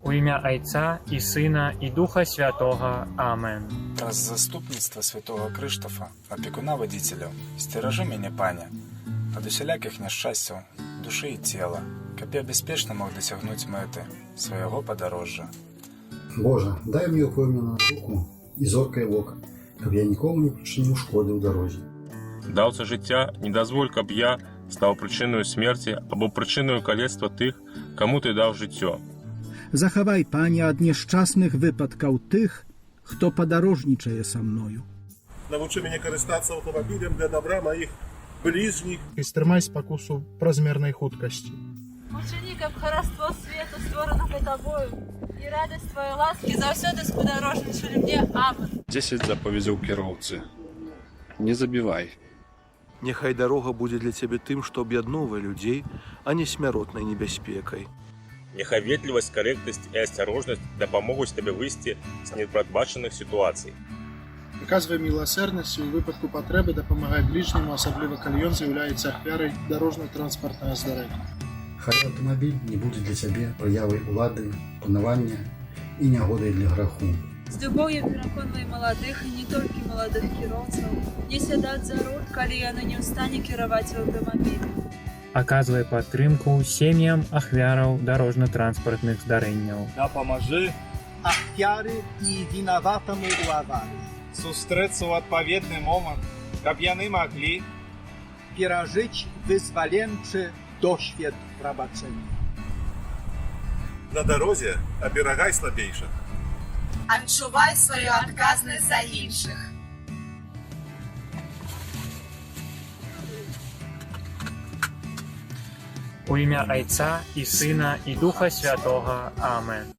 У імя Айца і Сына і Духа Святога. Амен. Праз заступніцтва святога Крыштафа, апекуна вадзіцеляў, сцеражы мяне, Пане, ад усялякіх няшчасцяў душы і цела, каб я бяспечна мог дасягнуць мэты свайго падарожжа. Божа, дай мне ўпэўненую руку і зоркае вока, каб я нікому не прычыніў шкоды ў дарозе. Даўца жыцця, не дазволь, каб я стаў прычынаю смерці або прычынаю калецтва тых, каму ты даў жыццё. Захавай, Пане, ад няшчасных выпадкаў тых, хто падарожнічае са мною. Навучы мяне карыстацца аўтамабілем для добра маіх бліжніх. І стрымай спакусу празмернай хуткасці. Учыні, каб хараство свету, створанага табою, і радасць тваёй ласкі заўсёды спадарожнічалі мне. Амен. 10 запаведзяў кіроўцы. Не забівай. Няхай дарога будзе для цябе тым, што аб'ядноўвае людзей, а не смяротнай небяспекай. Няхай ветлівасць, карэктнасць і асцярожнасць дапамогуць табе выйсці з непрадбачаных сітуацый. Аказвай міласэрнасць і ў выпадку патрэбы дапамагай бліжняму, асабліва калі ён з'яўляецца ахвярай дарожна-транспартнага здарэння. Хай аўтамабіль не будзе для цябе праявай улады, панавання і нягодай для граху. З любоўю пераконвай маладых і не толькі маладых кіроўцаў не сядаць за руль, калі яны не ў стане кіраваць аўтамабілем. Аказвай падтрымку сем'ям ахвяраў дарожна-транспартных здарэнняў. Дапамажы ахвяры і вінаватаму ў аварыі сустрэцца ў адпаведны момант, каб яны маглі перажыць вызваленчы досвед прабачэння. На дарозе аберагай слабейшых. Адчувай сваю адказнасць за іншых. У імя Айца і Сына і Духа Святога. Амен.